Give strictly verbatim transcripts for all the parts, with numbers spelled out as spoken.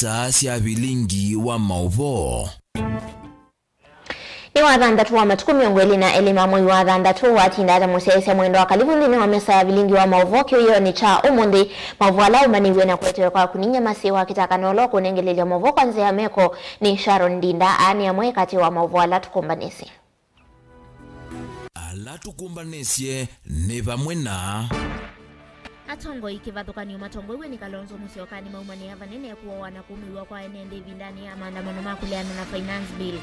Saa sya vilingi wa maũvoo. Nĩ wa thanthatũ wa matukũ mĩongo ĩlĩ na elĩ ma mwei wa thanthatũ, watinda ata mũsyaĩĩsya Mwendwa Kalivu nthĩnĩ wa mesa ya vilingi wa maũvoo kĩwĩonĩ kya ũmũnthĩ. Maũvoo ala ũmanĩw'e na kũetewe kwaku nĩ Nyamasi wa Kĩtaka, na ũla ũkũnengelelya maũvoo kwa nzĩa ya meko nĩ Sharon Ndinda. Aa nĩ amwe katĩ wa maũvoo ala tũkũmbanĩsye. Ala tũkũmbanĩsye nĩ vamwe na. Atongoi kĩvathũkany'o matongoew'e nĩ Kalonzo Musyoka nĩmaumanĩa vanene kũoa na kũũmĩw'a kwa ene nthĩ ĩvindanĩ ya maandamano ma kũleana na Finance Bill.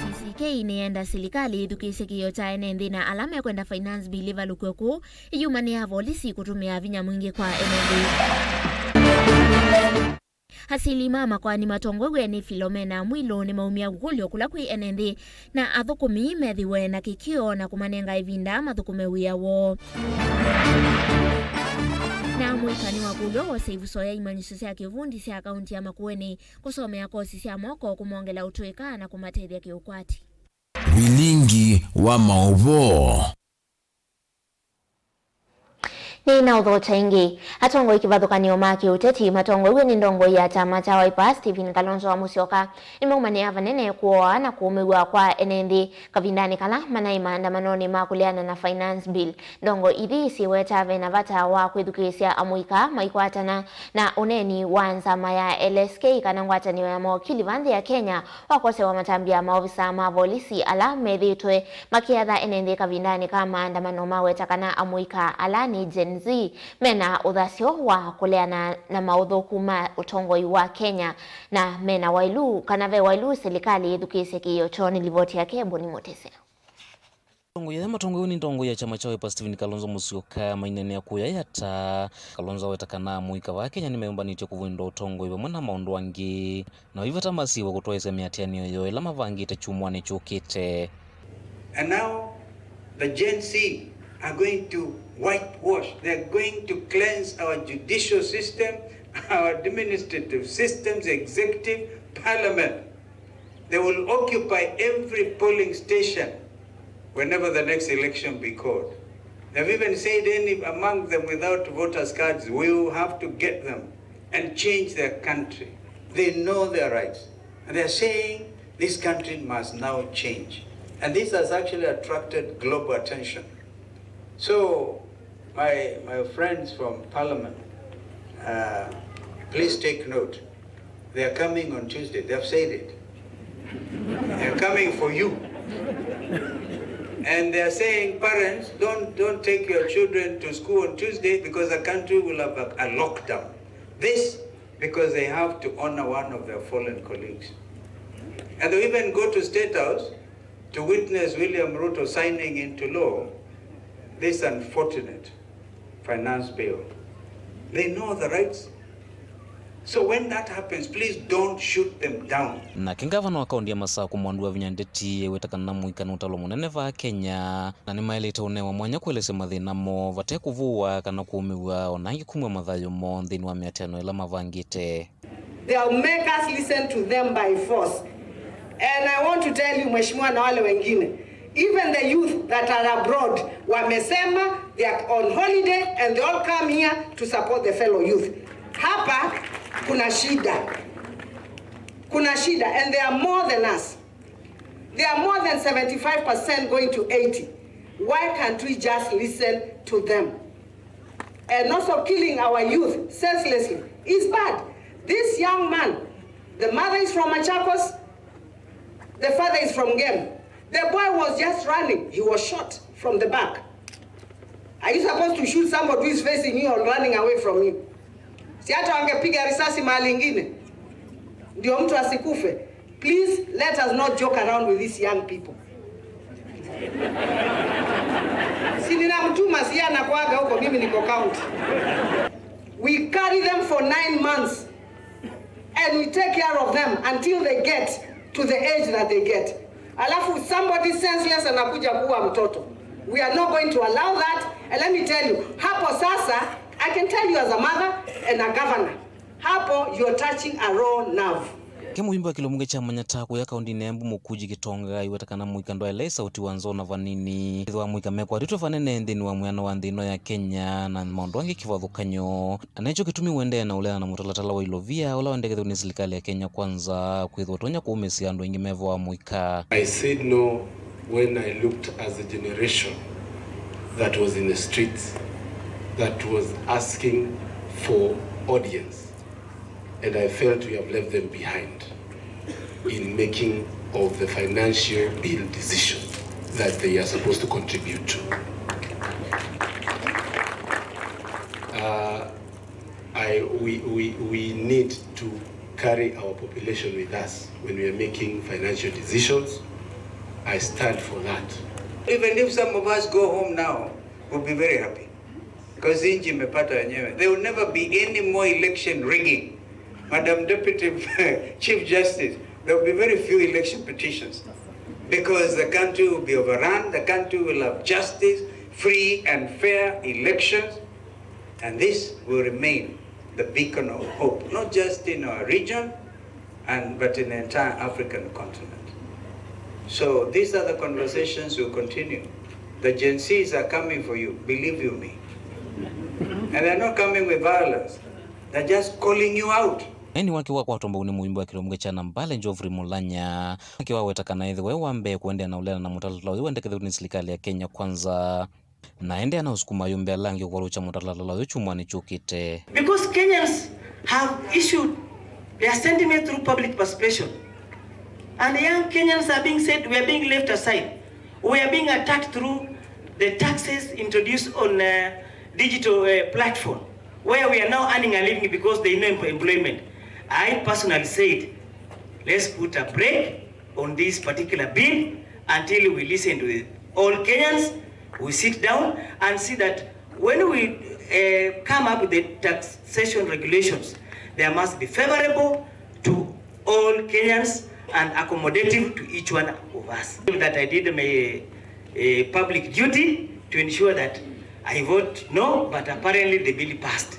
N C C K nĩyenda silikalĩ ĩthukĩĩsye kĩĩo kya ene nthĩ na ala mekwenda Finance Bill ĩvalũkw'e kũũ ĩyumanĩa volisi kũtũmĩa vinya mwingĩ kwa ene nthĩ. Asili ma makoani matongoew'e nĩ Philomena Mwilu nĩmaumya kũkũlyo kũla kwĩ ene nthĩ na athũkũmi methĩwe na kĩkĩo na kũmanenga ĩvinda mathũkũme wĩa woo. Na mũika nĩwakũlw'a wose ivusoo ya imanyĩsyo sya kĩvundi sya kaunti ya Makueni kũsomea kosi sya moko kũmongela ũtũĩka na kũmatethya kĩũkwati. Vilingi wa maũvoo. Nĩ na ũthokya ĩngĩ. Atongoi kĩvathũkany'o ma kĩũteti matongoew'e nĩ ndongoi ya kyama kya Wiper, Stephen Kalonzo wa Musyoka, nĩmaumanĩa vanene kũoa na kũũmĩw'a kwa ene nthĩ kavindanĩ kala manaĩ maandamanonĩ ma kũleana na Finance Bill. Ndongoi ithi syĩweta ve na vata wa kwĩthukĩĩsya amũika maikwatana na ũneeni wa nzama ya L S K kana ngwatanĩo ya mawakili va nthĩ ya Kenya wa kwosewa matambya maovisa ma volisi ala methĩĩtwe makĩatha ene nthĩ kavindanĩ ka maandamano maweta kana amũika ala nĩ Gen Z mena ũthasyo wa kũleana na maũthũku ma ũtongoi wa Kenya na mena wailu kana ve wailu silikalĩ ĩthukĩĩsye kĩĩo kyoo. Nĩ livoti yake Boni Mutise. Atongoi aya matongoew'e nĩ ndongoi ya kyama kya Wiper Stephen Kalonzo Musyoka maineenea kũya yata. Kalonzo aweta kana amũika va Kenya nĩmeyũmbanĩtye kũvũndwa ũtongoi vamwe na maũndũ angĩ, na vaivata masiĩwe kũtwaĩĩsya mĩatĩanĩo yoo ĩla mavangĩte kyumwanĩ kyũkĩte. And now the Gen Z are going to whitewash, they're going to cleanse our judicial system, our administrative systems, executive, parliament. They will occupy every polling station whenever the next election be called. They've even said any among them without voters' cards, we will have to get them and change their country. They know their rights. And they're saying this country must now change. And this has actually attracted global attention. So, my, my friends from Parliament, uh, please take note. They are coming on Tuesday. They have said it. They are coming for you. And they are saying, parents, don't, don't take your children to school on Tuesday because the country will have a, a lockdown. This because they have to honor one of their fallen colleagues. And they even go to State House to witness William Ruto signing into law this unfortunate finance bill. They know the rights. So when that happens, please don't shoot them down. Nake ngavana wa kaunti ya Masaku Mwandu Wavinya Ndeti eweta kana mũika nĩ ũtalo mũnene vaa Kenya, na nĩmaĩlĩte ũnewa mwanya kũelesya mathĩna moo vate kũvũwa kana kũũmĩw'a, o na angĩ kumw'a mathayũ moo nthĩnĩ wa mĩatĩano ĩla mavangĩte. They'll make us listen to them by force. And I want to tell you, Mheshimiwa, na wale wengine, even the youth that are abroad, wamesema they are on holiday and they all come here to support the fellow youth. Hapa kuna shida. Kuna shida, and they are more than us. They are more than seventy-five percent going to eighty. Why can't we just listen to them? And also, killing our youth senselessly is bad. This young man, the mother is from Machakos, the father is from Ngem. The boy was just running. He was shot from the back. Are you supposed to shoot somebody who is facing you or running away from you? Si hata wangepiga risasi mahali ingine ndio mtu asikufe? Please, let us not joke around with these young people. Si ninamtuma, si anakuaga huko, mimi niko county. We carry them for nine months and we take care of them until they get to the age that they get. Alafu somebody senseless anakuja kuua mtoto. We are not going to allow that. And let me tell you, hapo sasa, I can tell you as a mother and a governor, hapo you're touching a raw nerve. Nake mũyumbe wa kĩlungu kya Manyata kũya kaũndĩnĩ ya Embu, Mũkuji Kĩtonga, aiweta kana mũika ndwaĩle sauti wa nzoo na vanini. Ĩthĩwa mũika mekwatĩtwe vanene nthĩnĩ wa mwĩana wa nthĩ ĩno ya Kenya na maũndũ angĩ kĩvathũkany'o. Na nĩkyo kĩtumi ũendee na ũleana na mũtalatala wa ilovia ũla wendekethw'e nĩ silikalĩ ya Kenya Kwanza, kwĩthĩwa ũtonya kũũmĩsya andũ aingĩ mevoa mũika. I said no when I looked as a generation that was in the streets, that was asking for audience, and I felt we have left them behind in making of the financial bill decision that they are supposed to contribute to. Uh, I, we, we, we need to carry our population with us when we are making financial decisions. I stand for that. Even if some of us go home now, we'll be very happy. Because nchi imepata wenyewe. There will never be any more election rigging. Madam Deputy Chief Justice, there will be very few election petitions. Because the country will be overrun, the country will have justice, free and fair elections. And this will remain the beacon of hope, not just in our region, and, but in the entire African continent. So these are the conversations we'll continue. The Gen Zs are coming for you, believe you me. And they're not coming with violence. They're just calling you out. Eni wake wa kwatwa mbau nĩ mũyumbe wa kĩlungu kya Nambale, Geoffrey Mulanya, wake waweta kana ethĩwa e wa mbee kũendeea na ũleana na mũtalatala ũyũ wendekethw'e nĩ silikalĩ ya Kenya Kwanza. Na aendea na ũsukuma ayumbe ala angĩ kũvalũkya mũtalatala ũyũ kyumwanĩ kyũkĩte. Because Kenyans have issued their sentiments through public participation. And young Kenyans are being said we are being left aside. We are being attacked through the taxes introduced on, uh, digital, uh, platform, where we are now earning a living because they no em-, employment. I personally said, let's put a break on this particular bill until we listen to all Kenyans, we sit down and see that when we, uh, come up with the taxation regulations, there must be favorable to all Kenyans and accommodative to each one of us. That I did my, uh, public duty to ensure that I vote no, but apparently the bill passed.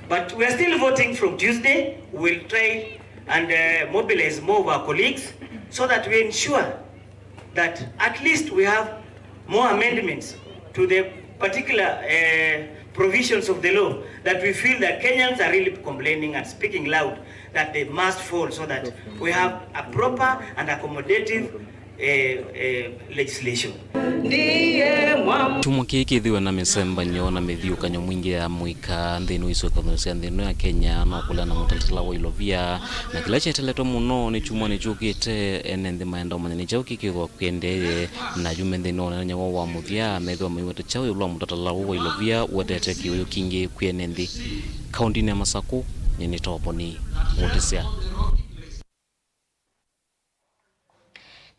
But we are still voting from Tuesday. We'll try and, uh, mobilize more of our colleagues so that we ensure that at least we have more amendments to the particular, uh, provisions of the law that we feel that Kenyans are really complaining and speaking loud that they must fall, so that we have a proper and accommodative, uh, uh, legislation. Kyumwa kĩĩ kĩthĩwe na mĩsembanĩo na mĩthiũkany'o mwingĩ ya mũika nthĩnĩ wa isũanĩo sya nthĩ ĩno ya Kenya, no kũlea na mũtalatala wa ilovia, na kĩla kyeteletwe mũno nĩ kyumwanĩ kyũkĩte, ene nthĩ maenda ũmanya nĩ kyaũ kĩkĩthwa kĩendee, na ayumbe nthĩnĩ wa ũneenany'a woo wa mũthya methĩwa maiweta kyaũ ĩũlũ wa mũtalatala ũũ wa ilovia ũetete kĩwĩũ kingĩ kwĩ ene nthĩ. Kaũndĩnĩ ya Masakũ, nyie nĩ Toboni Mũtĩsya.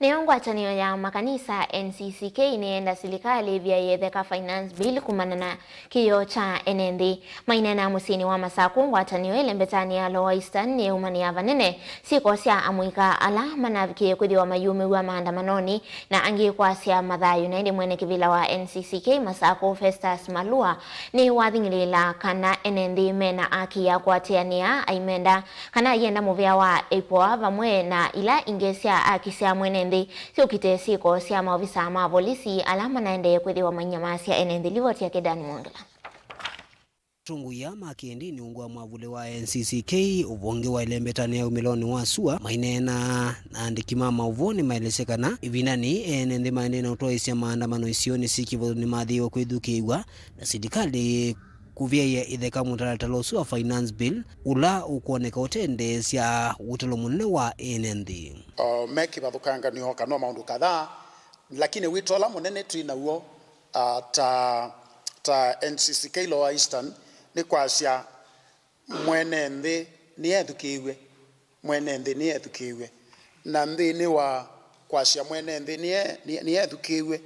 Nayo ngwatanĩo ya makanisa N C C K nĩyenda silikalĩ ĩvia yĩetheka finance bill kumana na kĩoo kya ene nthĩ. Maineena mũsyĩnĩ wa Masakũ, ngwatanĩo ĩlembetanĩ ya Lower Eastern nĩyaumanĩa vanene syĩko sya amũika ala manavikĩe kwĩthĩwa mayumĩw'a maandamanonĩ na angĩ kwasya mathayũ. Na ĩndĩ mwene kĩvĩla wa N C C K Masakũ, Festus Malua, nĩwathing'ĩlĩĩla kana ene nthĩ mena aki ya kũatĩanĩa aimenda kana aienda mũvea wa ĩpoa vamwe na ila ingĩ sya aki sya mwene nthĩ syũkite syĩko sya maovisa ma volisi ala manaendee kwĩthĩwa mainyamasya ene nthĩ. Livoti yake Dan Mwongela. Atongoi aa ma kĩndĩnĩ ungu wa mwavuli wa N C C K ũvonge wa ĩlembetanĩ ya umĩlonĩ wa sua maineena na andĩki ma maũvoo nĩmaelesya kana ĩvindanĩ ene nthĩ maendee na ũtwaĩĩsya maandamano isionĩ syĩ kĩvathũkany'o nĩmathĩĩwe kwĩthukĩĩw'a na silikalĩ kũvyaĩa ĩtheka mũtalatala ũsu wa finance bill, ũla ũkwoneka ũtendeesya ũtalo mũnene wa ene nthĩ. Uh, me kĩvathũkanganyo kana o maũndũ kadhaa, lakini wito ũla mũnene twĩ naw'o, uh, ta, ta N C C K Lower Eastern nĩ kwasya mwene nthĩ nĩethukĩĩw'e. Mwene nthĩ nĩethukĩĩw'e. Na nthĩnĩ wa kwasya mwene nthĩ nĩe-, nĩe-, nĩethukĩĩw'e,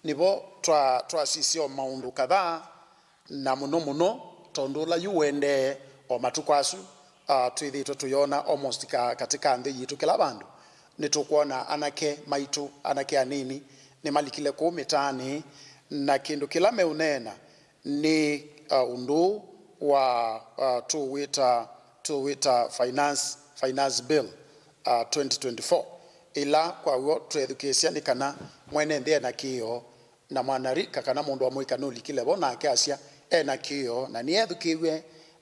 nĩvo twa-, twasisya o maũndũ kadhaa, na mũno mũno tondũ ũla yu ũendee o matukũ asu, ah, twĩthĩĩtwe tũyona almost ka-, katĩ ka nthĩ yitũ kĩla vandũ. Nĩtũkwona anake maitũ, anake anini, nĩmalikile kũu mĩtaanĩ, na kĩndũ kĩla meũneena nĩ, uh, ũndũ wa, uh, tũwĩta, tũwĩta finance, finance bill, uh, twenty twenty-four, ĩla kwa w'o twethukĩĩsya nĩ kana mwene nthĩ ena kĩĩo, na mwanarika kana mũndũ wa mũika nũlikile vo nake asya ena kĩĩo, na nĩethukĩĩw'e,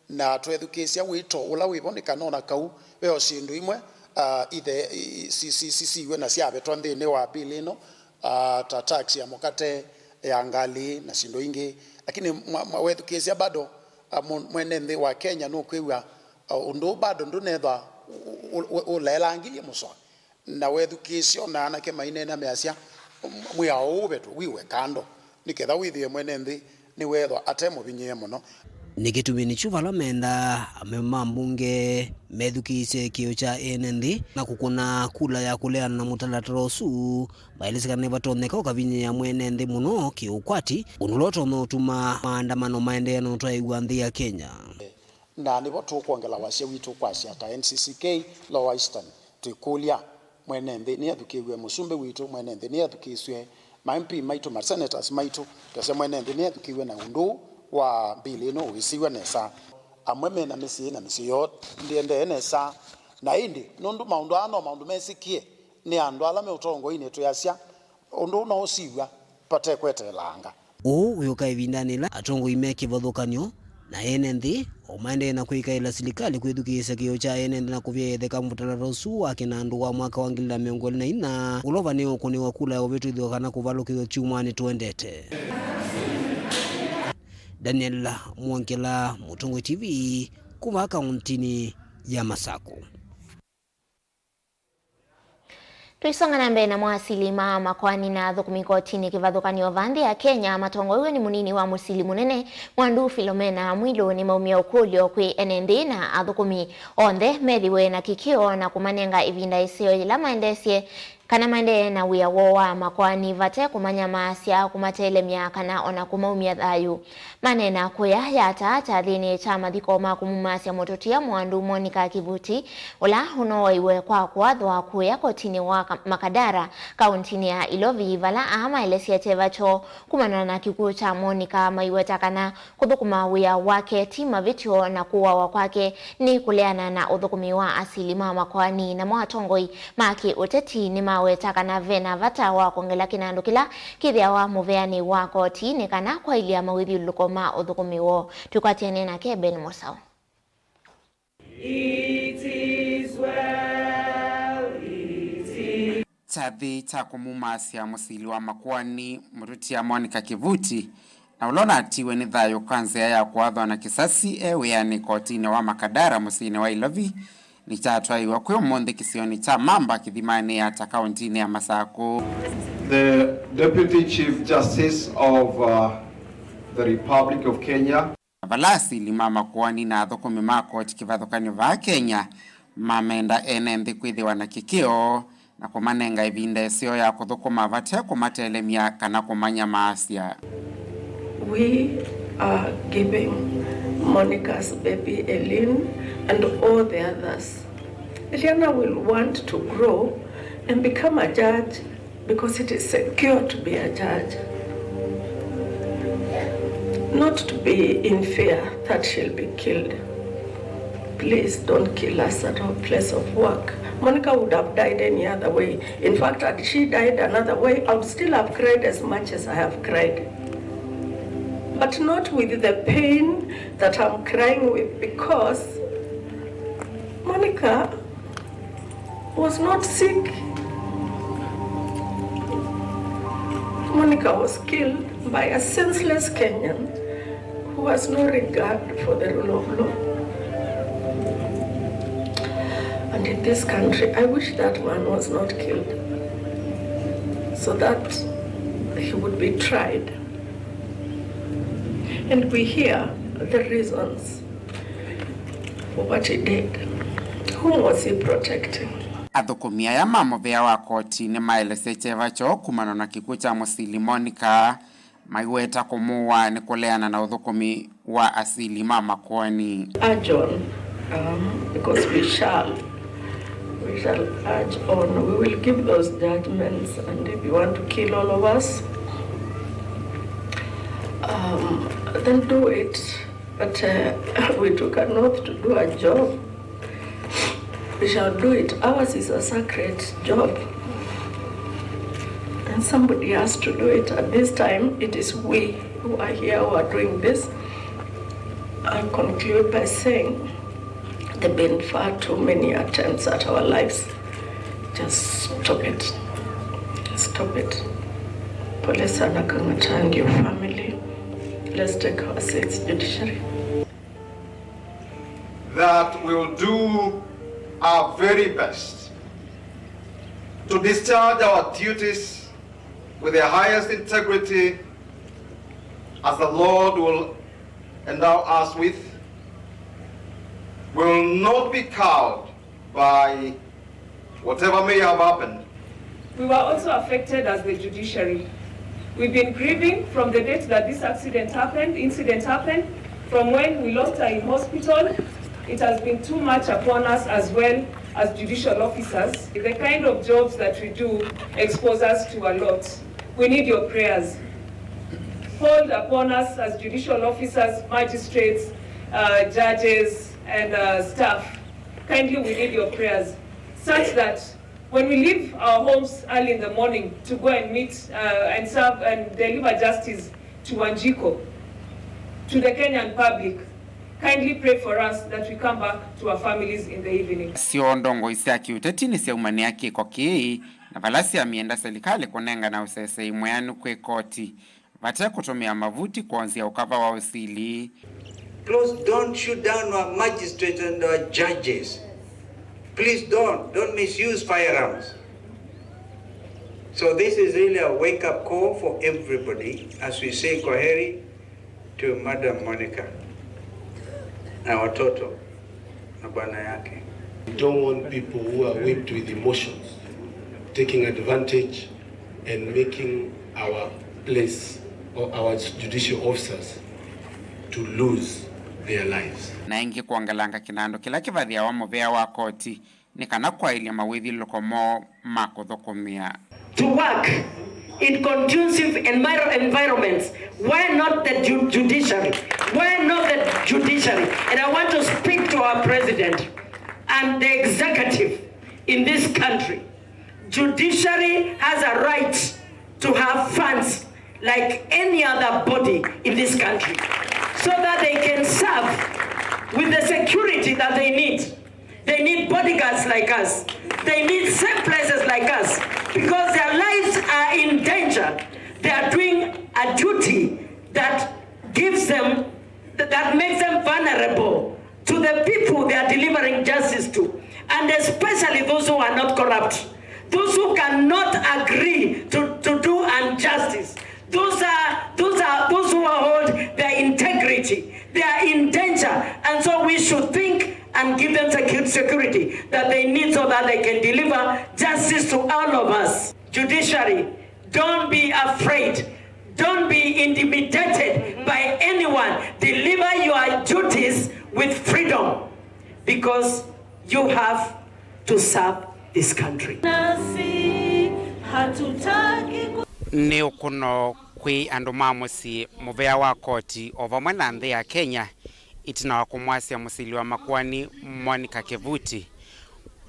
na twethukĩĩsya wĩto ũla wĩ vo, nĩ kana o na kau ve o syĩndũ imwe, ah, ithe, i-, si-, si-, si-, siw'e na syavetwa nthĩnĩ wa bill ĩno, ah, ta tax ya mũkate, ya ngalĩ na syĩndũ ingĩ. Lakini mwa-, mwa-, wethukĩĩsya bado, ah, mũ-, mwene nthĩ wa Kenya nũkwĩw'a, ah, ũndũ ũũ bado ndũnethwa ũ-, ũ-, ũ-, ũlaelangilye mũsoa. Na wethukĩĩsya o na anake maineena measya, mwĩao ũũ ũvetwe wiwe kando, nĩ ketha wĩthĩe mwene nthĩ nĩweethwa ate mũvinyĩĩe mũno. Nĩ kĩtumi nĩkyo vala mendaa amemba ma mbunge methukĩĩsye kĩĩo kya ene nthĩ na kũkũna kula ya kũleana na mũtalatala ũsu, maelesya kana nĩvatonyeka ũkavinyĩĩa mwene nthĩ mũno kĩũkwati, ũndũ ũla ũtonya ũtuma maandamano maendeea na ũtwaĩĩw'a nthĩ ya Kenya. Na nĩvo tũkwongela wasya witũ kwasya ta N C C K Lower Eastern, twĩkũlya, mwene nthĩ nĩethukĩĩw'e, mũsumbĩ witũ mwene nthĩ nĩethukĩĩsw'e, ma M P maitũ, ma senators maitũ, twasya mwene nthĩ nĩethukĩĩw'e na ũndũ wa bill ĩno ũisiw'a nesa. Amwe me na mĩsyĩ, na mĩsyĩ yoo ndĩendee nesa. Na ĩndĩ, nũndũ maũndũ aa no maũndũ mesĩkie nĩ andũ ala me ũtongoinĩ, twĩasya, ũndũ ũũ no ũsiw'a vate kweteelanga. Ũũ wĩũka ĩvindanĩ yĩla atongoi me kĩvathũkany'o na ene nthĩ o maendee na kwĩkaĩla silikalĩ kwĩthukĩĩsya kĩĩo kya ene nthĩ na kũvyaĩĩtheka mũtalatala ũsu wa kĩnandũ wa mwaka wa ngili na mĩongo ĩlĩ na inya, ũla ũvanĩĩwe ũkũnĩĩwa kula ya ũvĩtũthw'a kana kũvalũkĩw'a kyumwanĩ tũendete. Daniel Mwongela, Mũtongoi T V, kuma kauntinĩ ya Masakũ. Tũisonga na mbee namo, asili ma makoani na athũkũmi kotinĩ kĩvathũkany'o va nthĩ ya Kenya matongoew'e nĩ mũnini wa mũsili mũnene Mwandu Philomena Mwilu nĩmaumya ũkũlyo kwĩ ene nthĩ na athũkũmi onthe methĩwe na kĩkĩo na kũmanenga ĩvinda ĩseo yĩla maendesye kana maendee na wĩa woo wa makoani vate kũmanyamaasya, kũmatelemya kana ona kũmaumya thayũ. Maneena kũya ya taa kyathĩnĩ kya mathiko ma kũmumasya mũtũtia Mwandu Monica Kivuti, ũla ũnooaiwe kwa kũathwa kũya kotinĩ wa Ka-, Makadara, kauntinĩ ya Ilovi, vala aa maelesye kyeva kyoo kumana na kĩkw'ũ kya Monica, maiweta kana kũthũkũma wĩa wake ti mavĩtyo na kũawa kwake nĩ kũleana na ũthũkũmi wa asili ma makoani. Namo atongoi ma kĩ-ũteti nĩmaweta kana ve na vata wa kwongela kĩnandũ kĩla kĩthĩawa mũveanĩ wa koti nĩ kana kwaĩlya mawĩthyũlũlũko ma ũthũkũmi woo. Twĩkwatĩanĩe nake Ben Mũsaũ. It is well, it is. Kyathĩ kya kũmumasya mũsili wa makoani mũtũtia Monica Kivuti, na ũla ũnatiwe nĩ thayũ kwa nzĩa ya kũathwa na kĩsasi e wĩanĩ kotinĩ wa Makadara mũsyĩnĩ wa Ilovi, nĩkyatwaĩwe kwĩ ũmũnthĩ kĩsionĩ kya Mamba Kĩthimanĩ Yata kauntinĩ ya Masakũ. The Deputy Chief Justice of, uh, the Republic of Kenya. Na vala asili ma makoani na athũkũmi ma koti kĩvathũkany'o vaa Kenya mamenda ene nthĩ kwĩthĩwa na kĩkĩo na kũmanenga ĩvinda ĩseo ya kũthũkũma vate kũmatelemya kana kũmanyamaasya. We are giving Monica's baby Eileen and all the others. Eliana will want to grow and become a judge because it is secure to be a judge. Not to be in fear that she'll be killed. Please don't kill us at our place of work. Monica would have died any other way. In fact, had she died another way, I would still have cried as much as I have cried. But not with the pain that I'm crying with, because Monica was not sick. Monica was killed by a senseless Kenyan who has no regard for the rule of law. And in this country, I wish that man was not killed, so that he would be tried. And we hear the reasons for what he did. Whom was he protecting? Athũkũmi aya ma mũvĩa wa koti nĩmaelesye kyeva kyoo kumana na kĩkw'ũ kya mũsili Monica, maiweta kũmũũa nĩ kũleana na ũthũkũmi wa asili ma makoani. Urge on, um, because we shall, we shall urge on. We will give those judgments, and if you want to kill all of us, um, then do it. But, uh, we took an oath to do a job. We shall do it. Ours is a sacred job. And somebody has to do it. At this time, it is we who are here who are doing this. I conclude by saying there have been far too many attempts at our lives. Just stop it. Stop it. Pole sana Kang'ata and your family. Let's take our seats, judiciary. That we will do our very best to discharge our duties with the highest integrity as the Lord will endow us with. We will not be cowed by whatever may have happened. We were also affected as the judiciary. We've been grieving from the date that this accident happened, incident happened, from when we lost her in hospital. It has been too much upon us as well as judicial officers. The kind of jobs that we do expose us to a lot. We need your prayers. Hold upon us as judicial officers, magistrates, uh, judges, and, uh, staff. Kindly, we need your prayers such that when we leave our homes early in the morning to go and meet, uh, and serve and deliver justice to Wanjiko, to the Kenyan public, kindly pray for us that we come back to our families in the evening. Syo ndongoi sya kĩũteti nĩsyaumanĩa kĩko kĩĩ, na vala syamĩenda silikalĩ kũnengana ũsesei mwĩanu kwĩ koti vate kũtũmĩa mavuti kwonzya ũkava wa ũsili. Please don't shoot down our magistrates and our judges. Please don't, don't misuse firearms. So this is really a wake-up call for everybody as we say kwaheri to Madam Monica na watoto na bwana yake. We don't want people who are whipped with emotions taking advantage and making our place or our judicial officers to lose their lives. Na ĩngĩ kwongelanga kĩnandũ kĩla kĩvathĩawa mũvĩa wa koti nĩ kana kwaĩlya mawĩthyũlũlũko moo ma kũthũkũmĩa. To work in conducive enviro-, environments. Why not the ju-, judiciary? Why not the judiciary? And I want to speak to our president and the executive in this country. Judiciary has a right to have funds like any other body in this country, so that they can serve with the security that they need. They need bodyguards like us. They need safe places like us, because their lives are in danger. They are doing a duty that gives them, that makes them vulnerable to the people they are delivering justice to, and especially those who are not corrupt, those who cannot agree to, to do injustice. Those are, those are, those who uphold their integrity. They are in danger, and so we should think and give them secu-, security that they need so that they can deliver justice to all of us. Judiciary, don't be afraid. Don't be intimidated by anyone. Deliver your duties with freedom, because you have to serve this country. Nasi hatutaki ku- Nĩ ũkũno kwĩ andũ ma mũsyĩ mũvea wa koti o vamwe na nthĩ ya Kenya, ĩtina wa kũmwasya mũsili wa makoani Monica Kevuti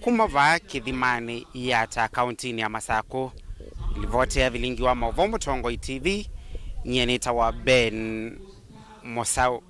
kuma vaa Kĩthimanĩ Yatta kauntinĩ ya Masakũ. Livoti ya vilingi wa maũvoo Mũtongoi T V, nyie nĩtawa Ben Mũsaũ.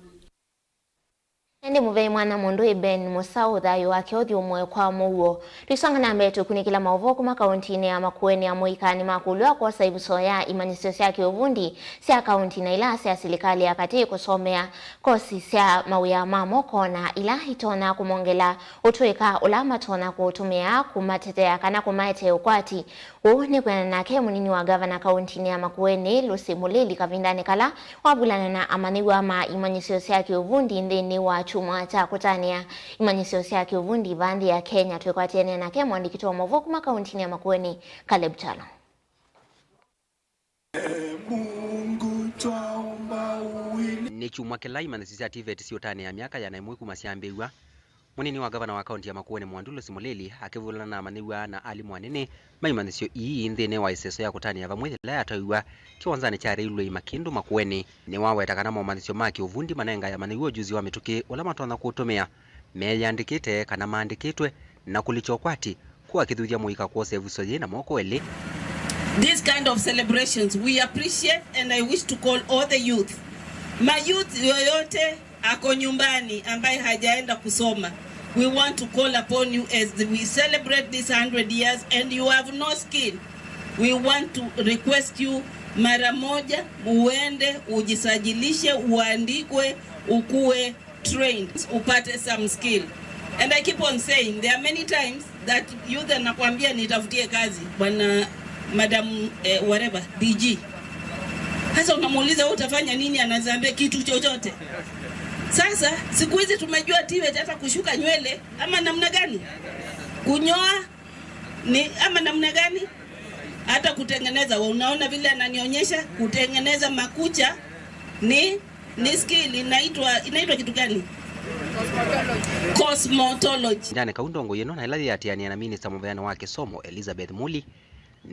Ĩndĩ mũvei mwana mũndũ ĩ Ben Mũsaũ, thayũ wake ũthyũmũe kwa mũuo. Tũisonga na mbee, tũkunĩkĩla maũvoo kuma kauntinĩ ya Makueni. Amũika nĩmakũlw'a kwosa ĩvuso ya imanyĩsyo sya kĩũvundi sya kaunti na ila sya silikalĩ ya katĩ kũsomea kosi sya mawĩa ma moko na ila itonya kũmongela ũtũĩka ũla matonya kũũtũmĩa kũmatetea kana kũmaetee ũkwati. Ũu nĩ kwĩanana nake mũnini wa ngavana kauntinĩ ya Makueni, Lucy Mũlĩli, kavindanĩ kala wavulana na amanyĩw'a ma imanyĩsyo sya kĩũvundi nthĩnĩ wa kyumwa kya kũtanĩa imanyĩsyo sya kĩũvundi vaa nthĩ ya Kenya. Twĩkwatĩanĩa nake mũandĩki witũ wa maũvoo kuma kauntinĩ ya Makueni, Caleb Kyalo. Nĩ kyumwa kĩla imanyĩsyo sya TVET siũtanĩa myaka ĩana ĩmwe kuma syambĩĩw'a. Mũnini wa ngavana wa kaunti ya Makueni, Mwandu Lucy Mũlĩli, akĩvulana na amanyĩw'a na alimũ anene ma imanyĩsyo ii nthĩnĩ wa ĩseso ya kũtanĩa vamwe yĩla yataiw'a kĩwanzanĩ kya Railway Makĩndũ Makueni. Nĩwaweta kana momanyĩsyo ma kĩũvundi manengae amanyĩw'a ũjuzi wa mĩtũkĩ ũla matonya kũũtũmĩa meyĩandĩkĩte kana maandĩkĩtwe na kũlikya ũkwati, kũu akĩthuthya mũika kwosa ĩvuso yĩĩ na moko elĩ. This kind of celebrations we appreciate, and I wish to call all the youth, mayouth yoyote ako nyumbani ambaye hajaenda kusoma, we want to call upon you as we celebrate these hundred years and you have no skill. We want to request you mara moja uende ujisajilishe, uandikwe, ukue trained, upate some skill. And I keep on saying, there are many times that youth anakuambia, "Nitafutie kazi, bwana, madam, eh, whatever, D G." Sasa unamuuliza, "Wewe utafanya nini?" Anazaambia, "Kitu chochote." Sasa siku hizi tumejua TVET hata kushuka nywele ama namna gani? Kunyoa ni ama namna gani? Hata kutengeneza, unaona vile ananionyesha, kutengeneza makucha ni, ni skill inaitwa, inaitwa kitu gani? Cosmetology. Ndane kau ndongo ĩno na ĩla yĩatĩanĩa na minista mũveani wa kĩsomo Elizabeth Muli,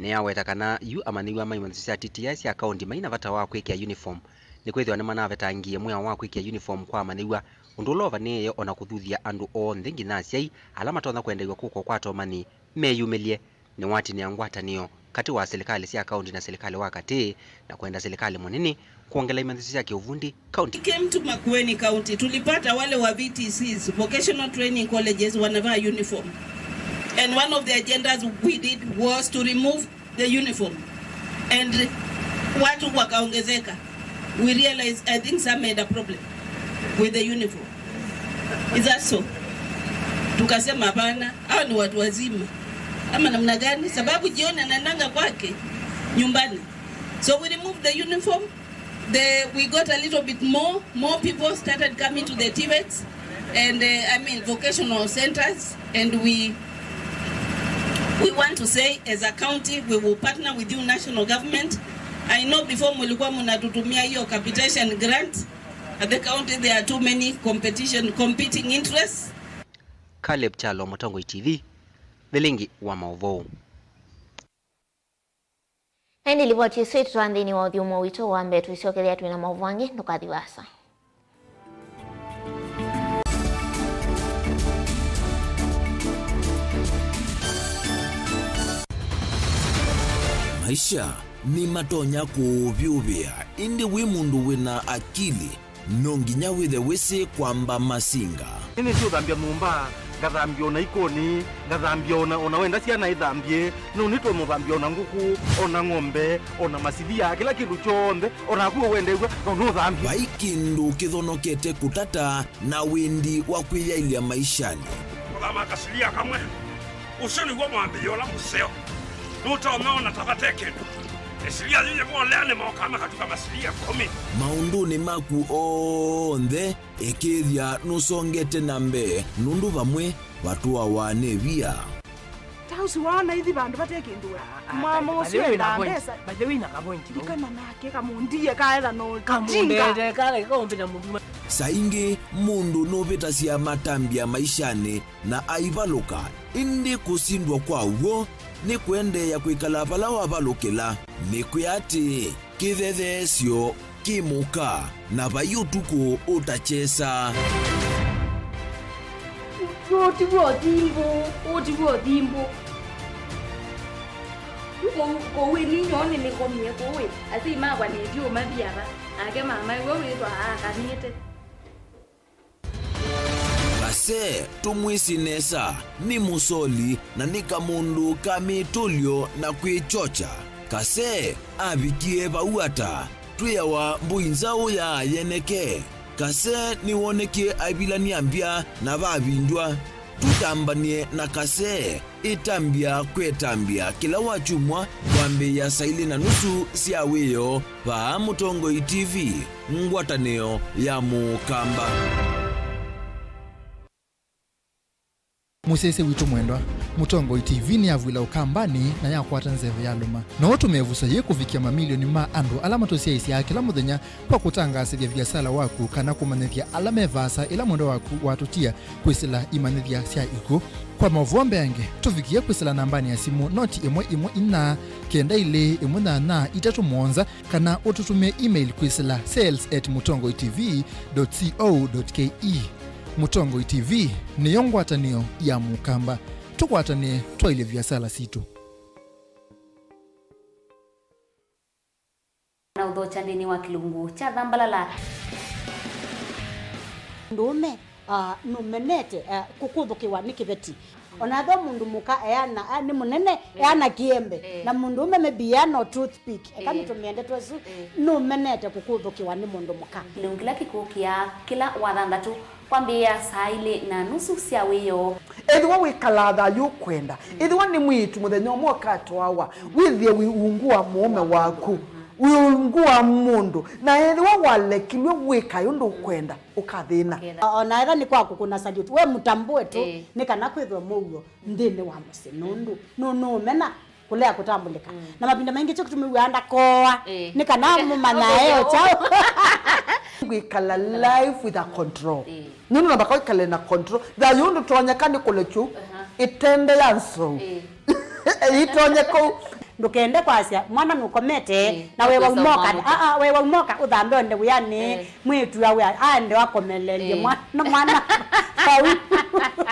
nĩyaweta kana yu amanyĩw'a ma imanyĩsyo sya T T I sya kaũnti mai na vata wa kwĩkĩa uniform, nĩkwĩthĩwa nĩmanavetangie mwĩao wa kwĩkĩa uniform kwa amanyĩw'a, ũndũ ũla ũvanĩĩe o na kũthuthya andũ onthe, nginya asyai ala matonya kwendeew'a kũka ũkwata ũmanyi meyumĩlye. Nĩwatinĩa ngwatanĩo katĩ wa silikalĩ sya kaũnti na silikalĩ wa katĩ, na kwenda silikalĩ mũnini kwongela imanyĩsyo sya kĩũvundi kaũnti. Came to Makueni County, tulipata wale wa V T Cs, vocational training colleges, wanavaa uniform. And one of the agendas we did was to remove the uniform. And watu wakaongezeka. We realized, I think some had a problem with the uniform. Is that so? Tukasema, "Hapana, hawa ni watu wazima." Ama namna gani? Sababu jioni anaendanga kwake nyumbani. So we removed the uniform. The, we got a little bit more, more people started coming to the TVETs and, uh, I mean, vocational centers, and we, we want to say, as a county, we will partner with you, national government. I know before mulikuwa mnatutumia hiyo capitation grant at the county, there are too many competition, competing interests. Caleb Kyalo, Mũtongoi T V, vilingi wa maũvoo. Na ĩndĩ livoti ĩsu ĩtũtwaa nthĩnĩ wa ũthyũmũo witũ wa mbee. Tũisyokethya twĩ na maũvoo angĩ, ndũkathi vaasa. Maisha nĩmatonya kũũvyũvĩa, ĩndĩ wĩ mũndũ wĩ na akili, no nginya wĩthe wĩsĩ kwamba masinga. Nĩnĩsĩ ũthambya nyũmba, ngathambya ona ikoni, ngathambya ona, ona wenda syana ithambye, no nĩtonya ũthambya ona ngũkũ, ona ng'ombe, ona masilia, kĩla kĩndũ kyonthe, ona naku wendeew'a, no nũthambye. Vai kĩndũ kĩthonokete kũtata na wendi wa kwĩyaĩlya maishanĩ. Kũthama kasilia kamwe. Ũsu nĩw'o mwambĩĩo ũla mũseo. Nũtonya ona ta vate kĩndũ. Ĩsilia yĩyĩvolea nĩmokaa makatuka masilia ĩkũmi. Maũndũnĩ maku onthe, ĩkĩĩthya nũsongete na mbee, nũndũ vamwe vatũawa nĩ via. Ta ũsu waona ithi vandũ vate kĩndũ we. Mama ũsu endaa mbesa. By the way, na kavointi. Ndikana nake kamũndie kaetha no kamũndete kale kaũmbĩta mũndũ. Saa ingĩ mũndũ nũvĩtasya matambya maishanĩ na aivalũka, ĩndĩ kũsindwa kwa w'o nĩ kũendeea kwĩkala vala wavalũkĩla. Nĩkwĩa atĩĩ, kĩthetheesyo kĩ mũka, na vai ũtukũ ũtakyesa. Ũũ ti w'o thimbũ, ũũ ti w'o thimbũ. Kũu, kũu ĩni nyoo nĩnĩkomie kũu ĩ, asyai makwa nĩtyo mathi ava, nake mama ĩwe wĩthwa aakanĩte. Kase, tũmwĩsĩ nesa, nĩ mũsoli na nĩ kamũndũ ka mĩtũlyo na kwĩkyokya. Kase avikie vau ata? Twĩawa mbũi nzaũ ya yeneke. Kase nĩwonekie aivilany'a mbya na vavindw'a. Tũtambany'e na Kase. Ĩtambya kwĩ ĩtambya kĩla wakyumwa kwambĩĩa saa ilĩ na nusu sya wĩoo vaa Mũtongoi T V, ngwatanĩo ya Mũkamba. Mũsyaĩĩsya witũ mwendwa, Mũtongoi T V nĩyavw'ĩla Ũkambanĩ na yakwata nzeve yalũma. No ũtũme ĩvuso yĩĩ kũvikĩa mamilioni ma andũ ala matũsyaĩĩsyaa kĩla mũthenya kwa kũtangaasĩthya viasala waku kana kũmanyĩthya ala me vaasa ĩla mwendwa waku watũtia kwĩsĩla imanyĩthya sya ikw'ũ. Kwa maũvoo mbeange, tũvikĩe kwĩsĩla nambanĩ ya simũ noti ĩmwe ĩmwe inya, kenda ilĩ, ĩmwe nyanya, itatũ mũonza, kana ũtũtũmĩe email kwĩsĩla sales at mũtongoi T V dot co dot K E. Mũtongoi T V nĩyo ngwatanĩo ya Mũkamba. Tũkwatanĩe twaĩlye viasala sitũ. Na ũthokya nthĩnĩ wa kĩlungu kya Thambalala. Mũndũũme, ah, nũmenete, ah, kũkũthũkĩwa nĩ kĩveti. O na ethĩwa mũndũ mũka eana, ah, nĩ mũnene, eh, eana kĩembe. Eh. Na mũndũũme maybe eana o toothpick. Eka, eh, nĩtũmĩe ndeto ĩsu, eh, nũmenete kũkũthũkĩwa nĩ mũndũ mũka. Kĩlungu kĩla kĩkũkĩa kĩla wathanthatũ kwambĩĩa saa ilĩ na nusu sya wĩoo. Ethĩwa wĩkalaa thayũ ũkwenda, ethĩwa nĩ mwĩĩtu mũthenya ũmwe ũkatwawa, wĩthĩe wĩ ungu wa mũũme waku, wĩ ungu wa mũndũ, na ethĩwa walekilw'e wĩkae ũndũ ũkwenda, ũkathĩna. Ũkethĩa. O na ethĩwa nĩ kwa kũkũna salute, we mũtambũe tu, ĩĩ, nĩ kana kwĩthwe mũuo nthĩnĩ wa mũsyĩ, nũndũ nũ-, nũũmena kũlea kũtambũlĩka. Mm. Na mavinda maingĩ kyo kĩtũmĩw'aa ndakooa, ĩĩ, nĩ kana mũmanyae o kyaũ. Ngwĩkala life with a control. Ĩĩ. Nũndũ namba kwĩkale na control. Thayũ ndũtonyeka nĩ kũlekyu, aha, ĩtende ya nzou. Ĩĩ. Ĩtonye kũu. Ndũkende kwasya mwana nũkomete, ĩĩ, na we waumoka, ah, ah, we waumoka ũthambe onde wĩanĩ, ĩĩ, mwĩĩtu awe aende akomelelye, ĩĩ, mwana, mwana vau.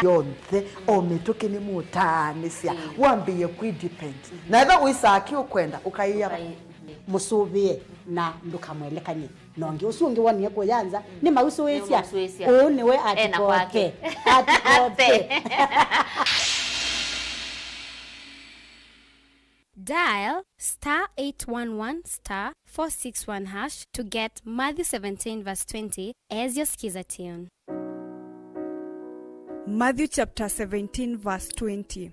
Yonthe, o mĩtũkĩ nĩmũtaanĩsya, ĩĩ, wambĩĩe kwĩ depend. Na ethĩwa wĩsaa kĩ ũkwenda, ũkaĩa, ũkaĩa, ĩĩ, mũsũvĩe na ndũkamwelekany'e na ũngĩ. Ũsu ũngĩ wonie kũya nza, mm, nĩmausũĩsya. Nĩmausũĩsya. Ũũ nĩwe, ena kwake, atikote. Atikote. Dial star eight one one star four six one hash to get Matthew seventeen verse twenty as your Skiza tune. Matthew chapter seventeen verse twenty.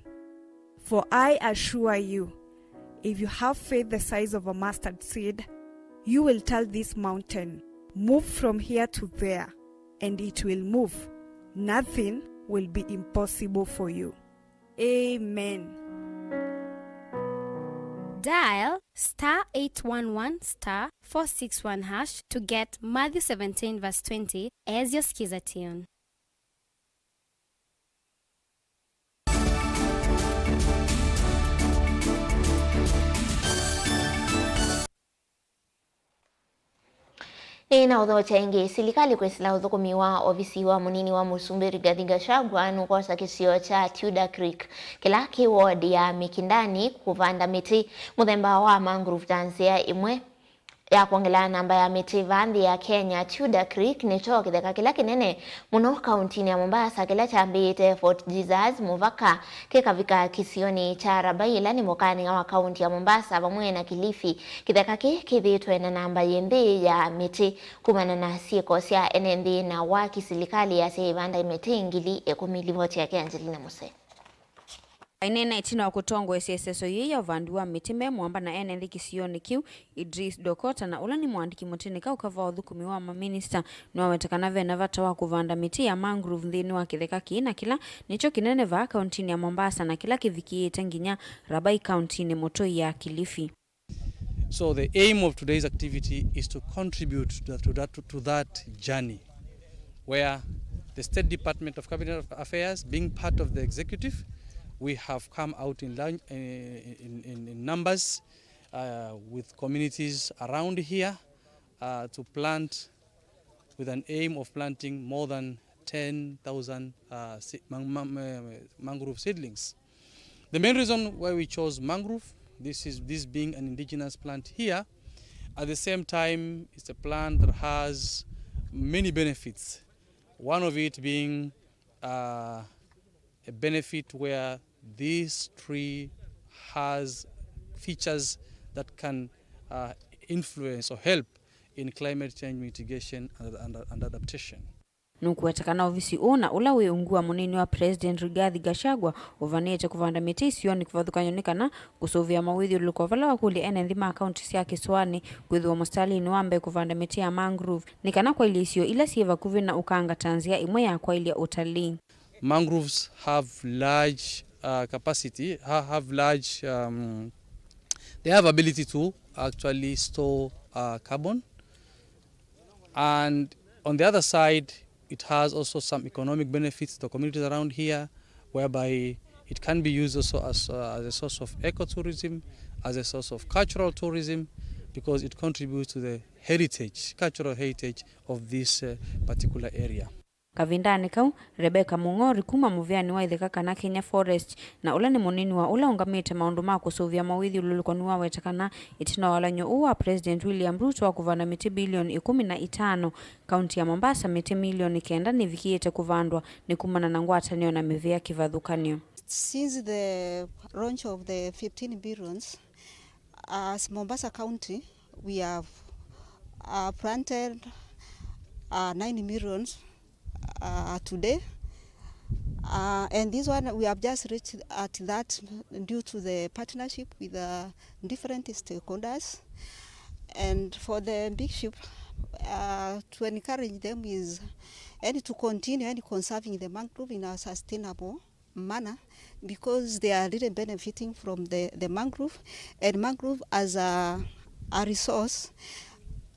For I assure you, if you have faith the size of a mustard seed, you will tell this mountain, 'Move from here to there,' and it will move. Nothing will be impossible for you. Amen. Dial star eight one one star four six one hash to get Matthew seventeen verse twenty as your Skiza tune. Nĩ na ũthokya ĩngĩ. Silikalĩ kwĩsĩla ũthũkũmi wa ovisi wa mũnini wa mũsumbĩ Rigathi Gachagua nũkwosa kĩsio kya Tudor Creek, kĩla kĩ ward ya Mikindani, kũvanda mĩtĩ mũthemba wa mangrove ta nzĩa ĩmwe ya kwongelaa namba ya mĩtĩ vaa nthĩ ya Kenya. Tudor Creek nĩkyo kĩtheka kĩla kĩnene mũno kauntinĩ ya Mombasa, kĩla kyambĩĩte Fort Jesus mũvaka kĩkavika kĩsionĩ kya Rabai, ĩla nĩ mũkanĩ wa kaunti ya Mombasa vamwe na Kilifi. Kĩtheka kĩĩ kĩthĩĩtwe na namba yĩ nthĩ ya mĩtĩ kumana na syĩko sya ene nthĩ na waki. Silikalĩ yasya ĩvanda mĩtĩ ngili ĩkũmi. Livoti yake Angelina Muse. Aineena ĩtina wa kũtongoesya ĩseso yĩĩ ya ũvandi wa mĩtĩ me mũamba na ene nthĩ kĩsionĩ kĩu, Idris Dokota, na ũla nĩ mũandĩki mũtĩnĩka ũkava wa ũthũkũmi wa maminista, nĩwaweta kana ve na vata wa kũvanda mĩtĩ ya mangrove nthĩnĩ wa kĩtheka kĩĩ, na kĩla nĩkyo kĩnene vaa kauntinĩ ya Mombasa, na kĩla kĩvikĩĩte nginya Rabai kauntinĩ mũtũi ya Kilifi. So the aim of today's activity is to contribute to that, to that, to that journey where the State Department of Cabinet Affairs, being part of the executive, we have come out in, large, in, in, in numbers, uh, with communities around here, uh, to plant, with an aim of planting more than ten thousand, uh, si-, mang-, mang-, uh, mangrove seedlings. The main reason why we chose mangrove, this is, this being an indigenous plant here, at the same time, it's a plant that has many benefits. One of it being, uh, a benefit where this tree has features that can, uh, influence or help in climate change mitigation and, and, and adaptation. Nũkũweta kana ovisi ũũ na ũla wĩ ungu wa mũnini wa President Rigathi Gachagua ũvanĩĩte kũvanda mĩtĩ isionĩ kĩvathũkany'o nĩ kana kũsũvĩa mawĩthyũlũlũko vala wakũlya ene nthĩ ma kaunti sya kĩsũanĩ kwĩthĩwa mũsitalĩnĩ wa mbee kũvanda mĩtĩ ya mangrove nĩ kana kwaĩlya isio ila syĩ vakuvĩ na ũkanga ta nzĩa ĩmwe ya kwaĩlya ũtalii. Mangroves have large, uh, capacity, ha-, have large, um, they have ability to actually store, uh, carbon. And on the other side, it has also some economic benefits to the communities around here, whereby it can be used also as, uh, as a source of ecotourism, as a source of cultural tourism, because it contributes to the heritage, cultural heritage of this, uh, particular area. Kavindanĩ kau, Rebecca Mung'ori kuma mũvĩanĩ wa Itheka kana Kenya Forest, na ũla nĩ mũnini wa ũla ũngamĩte maũndũ ma kũsũvĩa mawĩthyũlũlũko nĩwaweta kana ĩtina wa ũalan'yo ũũ wa President William Ruto wa kũvanda mĩtĩ bilioni ĩkũmi na itano, kaunti ya Mombasa mĩtĩ milioni kenda nĩvikĩĩte kũvandwa nĩ kumana na ngwatanĩo na mĩvĩa kĩvathũkany'o. Since the launch of the fifteen billions, as Mombasa County, we have, uh, planted, uh, nine millions, uh, today. Uh, and this one, we have just reached at that due to the partnership with, uh, different stakeholders. And for the Big Ship, uh, to encourage them is, and to continue and conserving the mangrove in a sustainable manner, because they are really benefiting from the, the mangrove, and mangrove as a, a resource,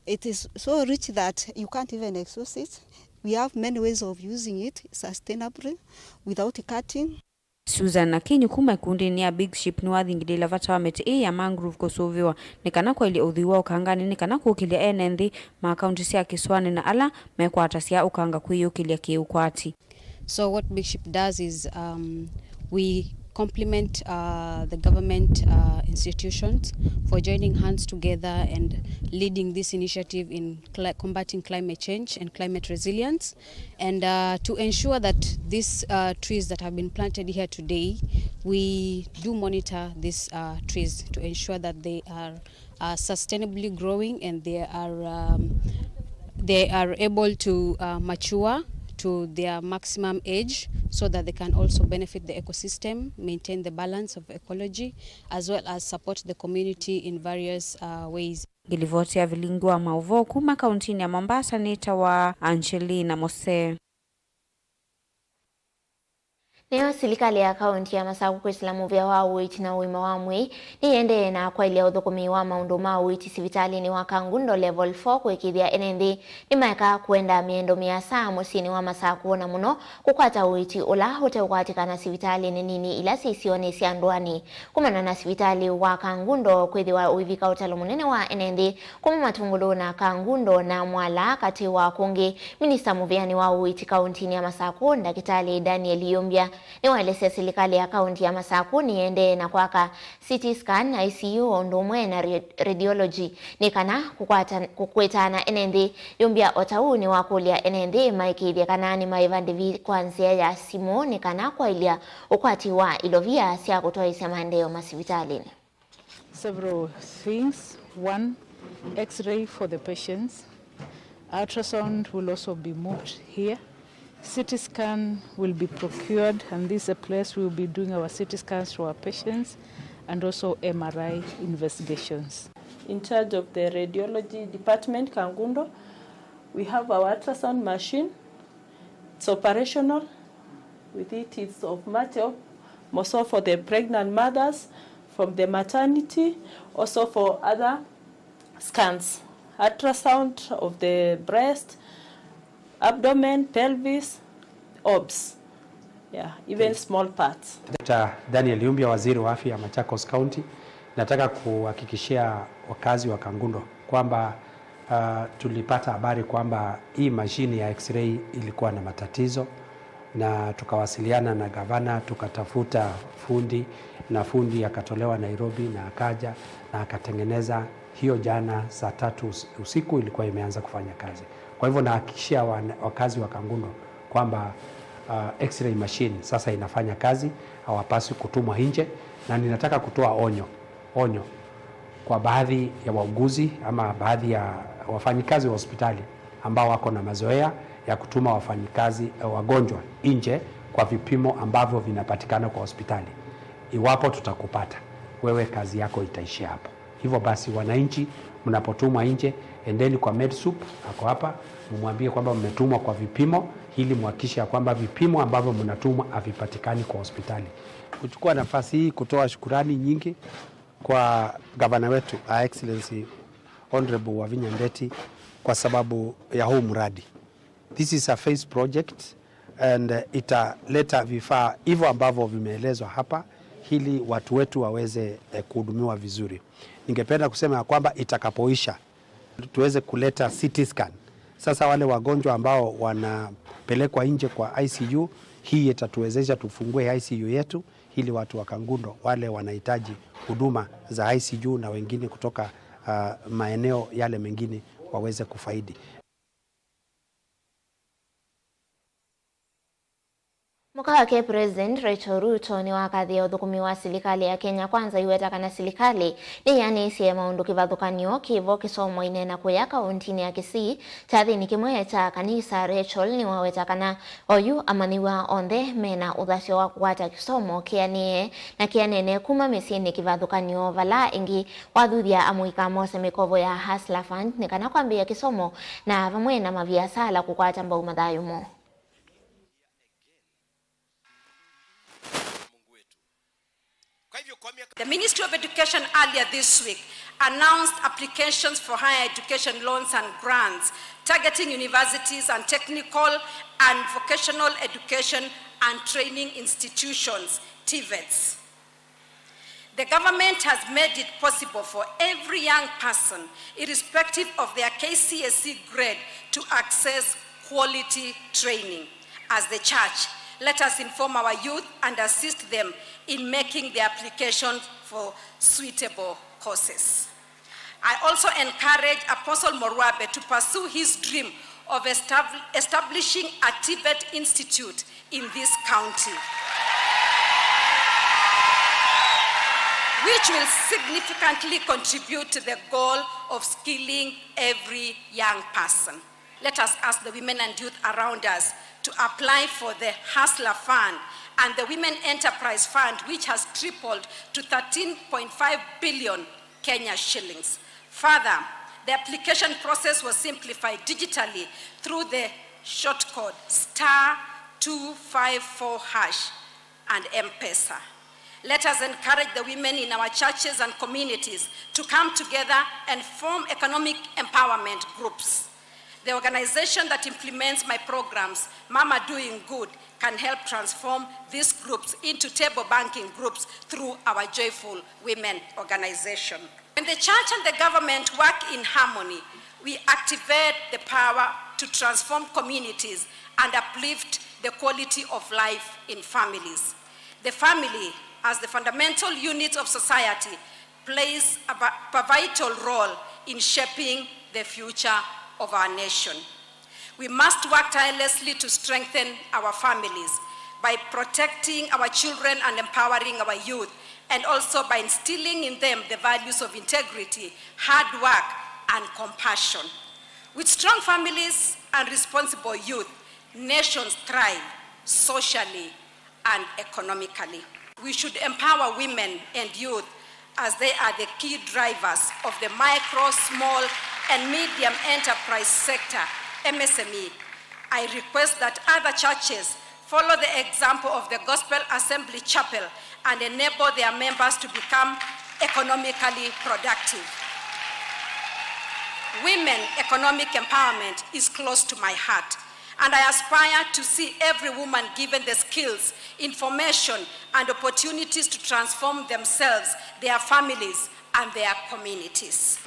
it is so rich that you can't even exhaust it. We have many ways of using it sustainably without cutting. Susan Akinyi kuma ĩkundĩnĩ ya Big Ship nĩwathingithĩlya vata wa mĩtĩ ĩĩ ya mangrove kũsũvĩwa nĩ kana kwaĩlya ũthwii wa ũkanganĩ nĩ kana kũkĩlya ene nthĩ ma kaunti sya kĩsũanĩ na ala mekwatasya ũkanga kwĩyũkĩlya kĩ-ũkwati. So what Big Ship does is, um, we complement, uh, the government, uh, institutions for joining hands together and leading this initiative in cli- combating climate change and climate resilience, and, uh, to ensure that these, uh, trees that have been planted here today, we do monitor these, uh, trees to ensure that they are uh, sustainably growing and they are, um, they are able to, uh, mature to their maximum age so that they can also benefit the ecosystem, maintain the balance of ecology, as well as support the community in various, uh, ways. Ngĩlivoti ya vilingi wa maũvoo kuma kauntinĩ ya Mombasa nĩtawa Angelina Mose. Nĩyo silikalĩ ya kaunti ya Masaku kwĩsĩla mũvĩa wa ũiiti na ũima wa mwĩĩ nĩyĩendee na kwaĩlya ũthũkũmi wa maũndũ ma ũiiti sivitalĩnĩ wa Kangundo Level four kũĩkĩĩthya ene nthĩ nĩmaeka kũenda mĩendo mĩasa mũsyĩnĩ wa Masaku, na mũno kũkwata ũiiti ũla ũteũkwatĩkana sivitalĩnĩ nini ila syĩ isionĩ sya ndũanĩ. Kumana na sivitalĩ wa Kangundo kwĩthĩwa ũivika ũtalo mũnene wa ene nthĩ kuma Matungulu na Kangundo na Mwala katĩ wa kũngĩ, Minista mũvĩanĩ wa ũiiti kauntinĩ ya Masaku, Ndakĩtalĩ Daniel Iyũmbya, nĩwaelesya silikalĩ ya kaunti ya Masaku nĩyĩendee na kwaka C T scan, I C U, o ũndũ ũmwe na ra- radiology nĩ kana kũkwata- kũkwĩtaana ene nthĩ. Iyũmbya o ta ũu nĩwakũlya ene nthĩ maĩkĩĩthye kana nĩmaĩva ndĩvi kwa nzĩa ya simũ nĩ kana kwaĩlya ũkwati wa ilovia sya kũtwaĩĩsya maendeeo masivitalĩnĩ. Several things. One, X-ray for the patients. Ultrasound will also be moved here. C T scan will be procured, and this is a place we will be doing our C T scans to our patients and also M R I investigations. In charge of the radiology department, Kangundo, we have our ultrasound machine. It's operational. With it, it's of much help, more so for the pregnant mothers from the maternity, also for other scans, ultrasound of the breast, abdomen, pelvis, obs, yeah, even small parts. Doctor Daniel Iyũmbya, waziri wa afya ya Machakos County, nataka kuhakikishia wakazi wa Kangundo kwamba, ah, tulipata habari kwamba hii mashini ya X-ray ilikuwa na matatizo, na tukawasiliana na gavana, tukatafuta fundi, na fundi akatolewa Nairobi na akaja na akatengeneza hiyo jana saa tatu us- usiku ilikuwa imeanza kufanya kazi. Kwa hivyo nahakikishia wana- wakazi wa Kangundo kwamba, uh, X-ray machine sasa inafanya kazi, hawapaswi kutumwa nje, na ninataka kutoa onyo, onyo kwa baadhi ya wauguzi ama baadhi ya wafanyikazi wa hospitali ambao wako na mazoea ya kutuma wafanyikazi, eh, wagonjwa nje kwa vipimo ambavyo vinapatikana kwa hospitali. Iwapo tutakupata, wewe kazi yako itaishia hapo. Hivyo basi, wananchi, mnapotumwa nje, endeni kwa Medsup, ako hapa, mumwambie kwamba mmetumwa kwa vipimo, ili muhakikishe ya kwamba vipimo ambavyo mnatumwa havipatikani kwa hospitali. Kuchukua nafasi hii kutoa shukurani nyingi kwa gavana wetu, Her Excellency Honorable Wavinya Ndeti, kwa sababu ya huu mradi. This is a phase project and, eh, italeta vifaa hivyo ambavyo vimeelezwa hapa ili watu wetu waweze, eh, kuhudumiwa vizuri. Ningependa kusema ya kwamba itakapoisha, tuweze kuleta C T scan Sasa wale wagonjwa ambao wanapelekwa nje kwa I C U, hii itatuwezesha tufungue I C U yetu ili watu wa Kangundo wale wanahitaji huduma za I C U na wengine kutoka, ah, maeneo yale mengine waweze kufaidi. Mũka wake President Rachel Ruto nĩwakathĩe ũthũkũmi wa silikalĩ ya Kenya Kwanza, iweta kana silikalĩ nĩyanĩsye maũndũ kĩvathũkany'o kĩvo kĩsomoinĩ na kũya kaũntinĩ ya Kisii kyathĩnĩ kĩmwe kya kanisa. Rachel nĩwaweta kana oyu amanyĩw'a onthe mena ũthasyo wa kũkwata kĩsomo kĩanĩe na kĩanene kuma mĩsyĩnĩ kĩvathũkany'o, vala ĩngĩ wathuthya amũika mose mĩkovo ya Hustler Fund nĩ kana kwambĩĩa kĩsomo na vamwe na maviasala kũkwata mbau mathayũ moo. The Ministry of Education earlier this week announced applications for higher education loans and grants targeting universities and technical and vocational education and training institutions, TVETs. The government has made it possible for every young person, irrespective of their K C S E grade, to access quality training. As the church, let us inform our youth and assist them in making the application for suitable courses. I also encourage Apostle Moruabe to pursue his dream of estab-, establishing a TVET institute in this county, which will significantly contribute to the goal of skilling every young person. Let us ask the women and youth around us to apply for the Hustler Fund and the Women Enterprise Fund, which has tripled to thirteen point five billion Kenya shillings. Further, the application process was simplified digitally through the short code star two five four hash and M-Pesa. Let us encourage the women in our churches and communities to come together and form economic empowerment groups. The organization that implements my programs, Mama Doing Good, can help transform these groups into table banking groups through our Joyful Women organization. When the church and the government work in harmony, we activate the power to transform communities and uplift the quality of life in families. The family, as the fundamental unit of society, plays a vi-, a vital role in shaping the future of our nation. We must work tirelessly to strengthen our families by protecting our children and empowering our youth, and also by instilling in them the values of integrity, hard work, and compassion. With strong families and responsible youth, nations thrive socially and economically. We should empower women and youth as they are the key drivers of the micro, small, and medium enterprise sector, M S M E. I request that other churches follow the example of the Gospel Assembly Chapel and enable their members to become economically productive. Women economic empowerment is close to my heart, and I aspire to see every woman given the skills, information, and opportunities to transform themselves, their families, and their communities.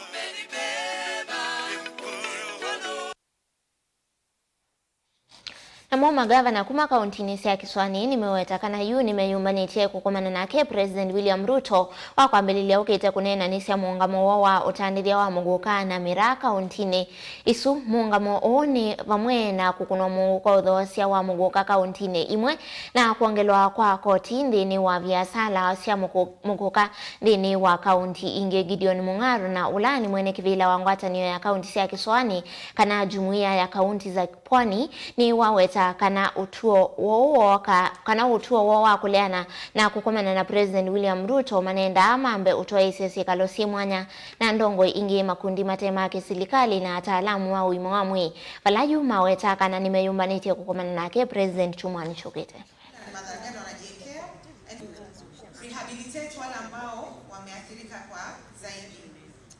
Namo magavana kuma kauntinĩ sya Kĩsũanĩ nĩmeweta kana yu nĩmeyũmbanĩtye kũkomana nake President William Ruto wa kwambĩlĩlya ũkĩte kũneenanĩsya mũũngamo woo wa ũtandĩthya wa mũgũka na mĩraa kauntinĩ isu. Mũũngamo ũũ nĩ vamwe na kũkũnwa mũuo kwa ũthoosya wa mũgũka kauntinĩ imwe na kwongelwa kwa koti nthĩnĩ wa viasala sya mũkũ-, mũkũka nthĩnĩ wa kaunti ingĩ. Gideon Mung'aro, na ũla nĩ mwene kĩvĩla wa ngwatanĩo ya kaunti sya Kĩsũanĩ kana Jumuiya ya Kaunti za Pwani, nĩwaweta kana ũtuo woo wooka, kana ũtuo woo wa kũleana na kũkomana na President William Ruto manendaa mambe ũtwaĩĩsya syĩkalo syĩ mwanya na ndongoi ingĩ, makundi mate ma kĩsilikalĩ na ataalamu wa ũima wa mwĩĩ, vala yu maweta kana nĩmeyũmbanĩtye kũkomana nake President kyumwanĩ kyũkĩte. Rehabilitate wale ambao wameathirika kwa zaidi.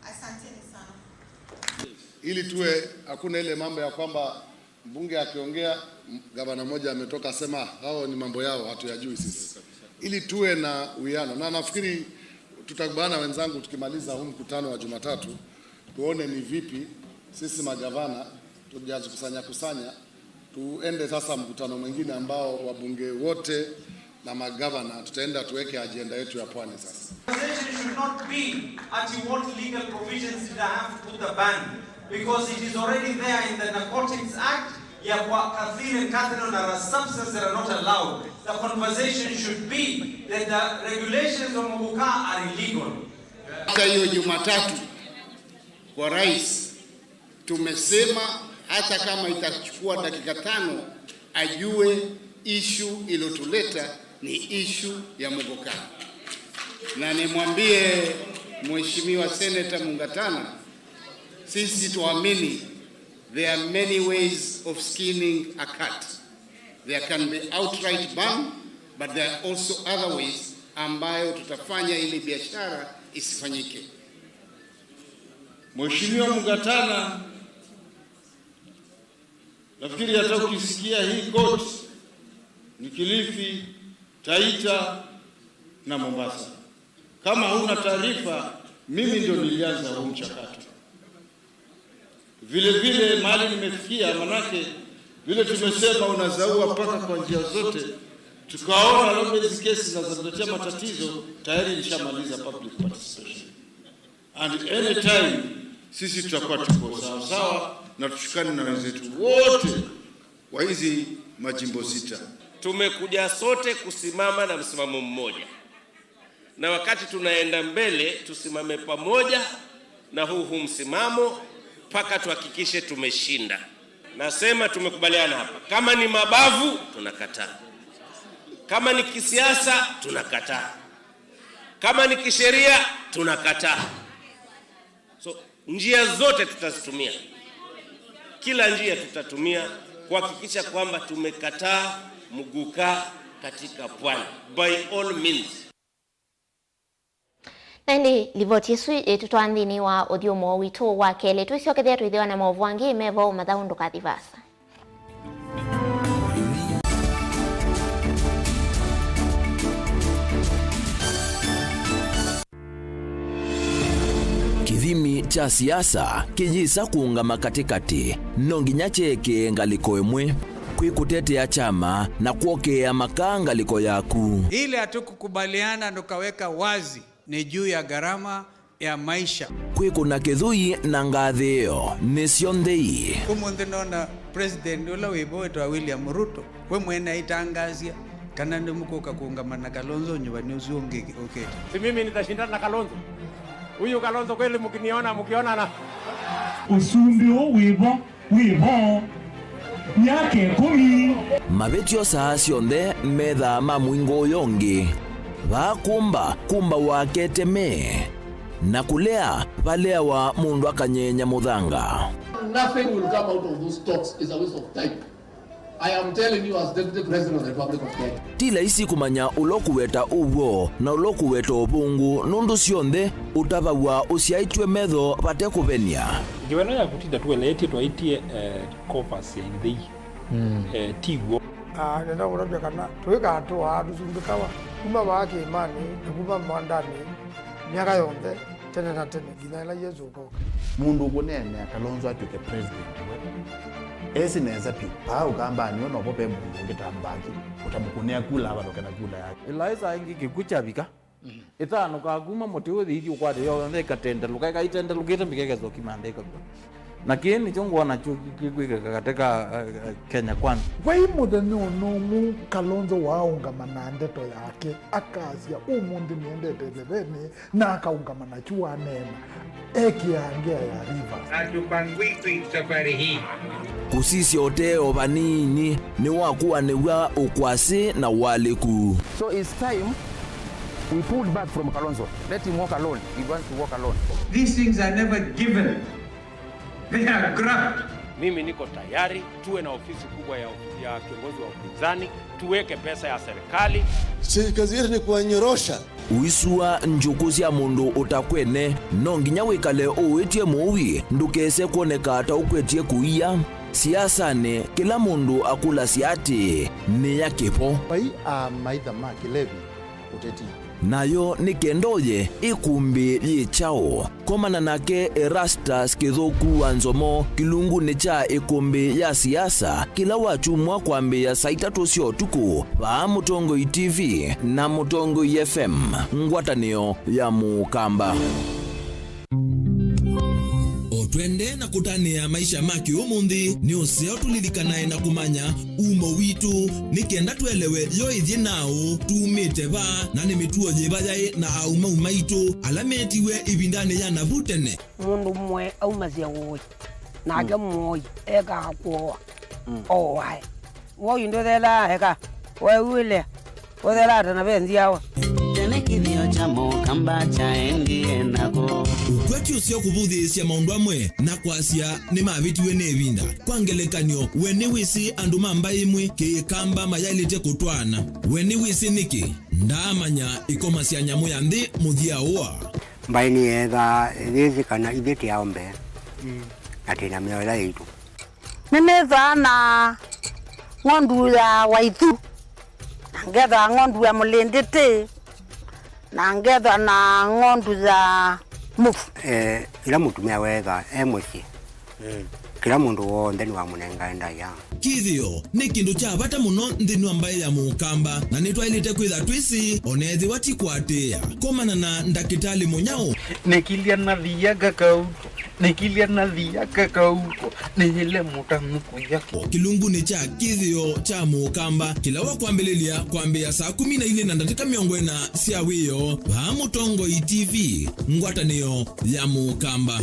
Asanteni sana. Ili tuwe, hakuna ile mambo ya kwamba mbunge akiongea, m-, gavana mmoja ametoka asema, "Hao ni mambo yao, hatuyajui sisi." Ili tuwe na uwiano. Na nafikiri tutakubaliana wenzangu, tukimaliza huu mkutano wa Jumatatu, tuone ni vipi sisi magavana Kujazikusanya kusanya, tuende sasa mkutano mwingine ambao wabunge wote na magavana tutaenda tuweke ajenda yetu ya pwani sasa. Conversation should not be ati what legal provisions did I have to put the ban, because it is already there in the Narcotics Act ya kwa caffeine, cathinone, na other substances that are not allowed. The conversation should be that the regulations of muguka are illegal. Hata hiyo Jumatatu kwa rais, tumesema hata kama itachukua dakika tano, ajue issue ilotuleta ni issue ya muguka. Na nimwambie Mheshimiwa Senator Mungatana, sisi tuamini there are many ways of skinning a cat. There can be outright ban, but there are also other ways ambayo tutafanya ili biashara isifanyike. Mheshimiwa Mungatana, nafikiri hata ukisikia hii koti ni Kilifi, Taita na Mombasa. Kama huna taarifa, mimi ndio nilianza huu mchakato. Vile vile mahali nimefikia, manake vile tumesema unazaua paka kwa njia zote, tukaona labda hizi kesi zinatuletea matatizo, tayari nishamaliza public participation. And anytime sisi tutakuwa tuko sawa sawa na tushikane na wenzetu wote wa hizi majimbo sita. Tumekuja sote kusimama na msimamo mmoja, na wakati tunaenda mbele tusimame pamoja na huu huu msimamo mpaka tuhakikishe tumeshinda. Nasema tumekubaliana hapa, kama ni mabavu tunakataa, kama ni kisiasa tunakataa, kama ni kisheria tunakataa. So njia zote tutazitumia, kila njia tutatumia kuhakikisha kwamba tumekataa muguka katika pwani by all means. Na ĩndĩ livoti ĩsu ĩtũtwaa nthĩnĩ wa ũthyũmũo witũ wa kelĩ. Twĩsyokethĩa twĩthĩwa na maũvoo angĩ me vo mathaũ, ndũkathi vaasa. Kĩthimi kya siasa kĩyĩsa kũũngama katĩkatĩ. No nginya kyeekĩe ngalĩko ĩmwe. Kwĩ kũtetea kyama na kwokĩĩa makaa ngalĩko yaku. Ile hatukukubaliana tukaweka wazi ni juu ya gharama ya maisha. Kwĩkũna kĩthũi na ngathĩĩo nĩ syonthe ii. Ũmũnthĩ nona president ũla wĩ vo wĩtawa William Ruto, we mwene aitangaasya kana nĩmũkũka kũũngama na Kalonzo nyuvani ũsu ũngĩ ũkĩte. Si mimi nitashindana na Kalonzo? Huyu Kalonzo kweli mkiniona, mkionana? Ũsumbĩ ũũ wĩ vo wĩ vo myaka ĩkũmi. Mavĩtyo saa syonthe methaa ma mũingo ũyũ ũngĩ. Vaa kũmba, kũmba wake teme. Na kũlea, valeawa mũndũ akanyenya mũthanga. Nothing will come out of those talks is a waste of time. I am telling you as Deputy President of the Republic of Kenya. Ti laisi kũmanya ũla ũkũweta ũw'o na ũla ũkũweta ũvũngũ, nũndũ syonthe ũtavaw'a ũsyaĩtw'e metho vate kũvenia. Ngewa ĩno ya kũtinda tũeleetye twaĩtye, eh, Corpus ya Ithei. Mm. Eh, ti w'o. Ah, nenda kũtavya kana tũikatũaa tũsumbĩkawa kuma vaa kĩĩmanĩ na kuma mwandanĩ myaka yonthe, tene na tene, nginya ĩla Yesũ ũkoka. Mũndũ ũkũneenea Kalonzo atw'ĩke president we, esĩ nesa vyũ. Vaa Ũkambanĩ ũũ novo ve mũndũ ũngĩ ta Mbaki ũtamũkũnĩa kula avalũke na kula yake. Ĩlaĩsa ĩngĩ kĩkw'ũ kyavika, ĩthanũkaa kuma mũtĩ ũthi ithi ũkwate yonthe ĩkatendelũka, ĩkaitendelũkĩte mbika ĩkesa ũkimantha ĩkakw'a. Na kĩĩ nĩkyo ngwona kyo kĩ-, kĩkwĩkĩka katĩ ka, eh, eh, Kenya Kwanza. Vai mũthenya ona ũmwe Kalonzo waaũngama na ndeto yake, akasya, "Ũmũnthĩ nĩendete ĩthevenĩ," na akaũngama na kyu waneena, ekĩaa ngea ya Rivers. Hatupangwi safari hii. Kũsisya ũtee o vanini nĩwakuanĩw'a ũkwasĩ na ũalĩku. So it's time we pulled back from Kalonzo. Let him walk alone. He wants to walk alone. These things are never given. They are grabbed. Mimi niko tayari tuwe na ofisi kubwa ya, ya kiongozi wa upinzani, tuweke pesa ya serikali. Si kazi yetu ni kuwanyorosha. Ũisua njũkũ sya mũndũ ũtakwene, no nginya wĩkale ũĩtye mũui ndũkese kwoneka ta ũkwetye kũia. Siasanĩ, kĩla mũndũ akũlasya atĩĩ, "Nĩ ya kĩvo?" Vai amaitha ma kĩlevi ũteti. Nayo nĩ kenda ũye ĩkũmbĩ yĩ kyaũ? Komana nake Erastus Kĩthũku wa Nzomo kĩlungunĩ kya ĩkũmbĩ ya siasa kĩla wakyumwa kwambĩĩa saa itatũ sya ũtukũ vaa Mũtongoi T V na Mũtongoi F M, ngwatanĩo ya Mũkamba. O twendee na kũtanĩa maisha ma kĩũmũnthĩ, nĩ ũseo tũlilikanae na kũmanya umo witũ, nĩ kenda tũelewe yo ĩthyĩ naũ, tumĩte va, na nĩ mĩtuo yĩva yaĩ na aumau maitũ ala meetiwe ĩvindanĩ ya navu tene. Mũndũ ũmwe aumasya ũĩ, nake mũoi ekaa kũoa, ooae. Woi ndũthelaa eka, weew'ĩlea, ũthelaa ta na ve nzyawa. Tene kĩthĩo kya Mũkamba kyaendie nako. Ũkwati ũseo kũvũthĩĩsya maũndũ amwe na kwasya nĩmavĩtiwe nĩ ĩvinda. Kwa ngelekany'o, we nĩwĩsĩ andũ ma mbaĩ ĩmwe Kĩkamba mayaĩlĩte kũtwaana? We nĩwĩsĩ nĩkĩ? Ndaamanya ĩkoma sya nyamũ ya nthĩ mũthya ũa. Mbaĩ nĩyeethaa yĩsĩ kana ithyĩ tĩ ao mbee, na twĩ na mĩao ĩla yaitũ. Nĩnĩthwaa na ng'ondu ya waithu, na ngethwa ng'ondu ya mũlĩndĩtĩ, na ngethwa na ng'ondu ya mũvu. Eh, ĩla mũtumĩa weetha e mũsyĩ, kĩla mũndũ w'onthe nĩwamũnengae ndaĩa. Kĩthĩo nĩ kĩndũ kya vata mũno nthĩnĩ wa mbaĩ ya Mũkamba, na nĩtwaĩlĩte kwĩtha twĩsĩ, o na ethĩwa ti kũatĩĩa. Komana na Ndakĩtalĩ Mũnyao. Nĩkilya nathia kakauto, nĩkilya nathia kakauto, nĩyĩle mũtanu kũya. Kĩlungunĩ kya Kĩthĩo kya Mũkamba, kĩla wakwambĩlĩlya kwambĩĩa saa kũmi na ilĩ na ndatĩka mĩongo ĩna sya wĩoo, vaa Mũtongoi T V, ngwatanĩo ya Mũkamba.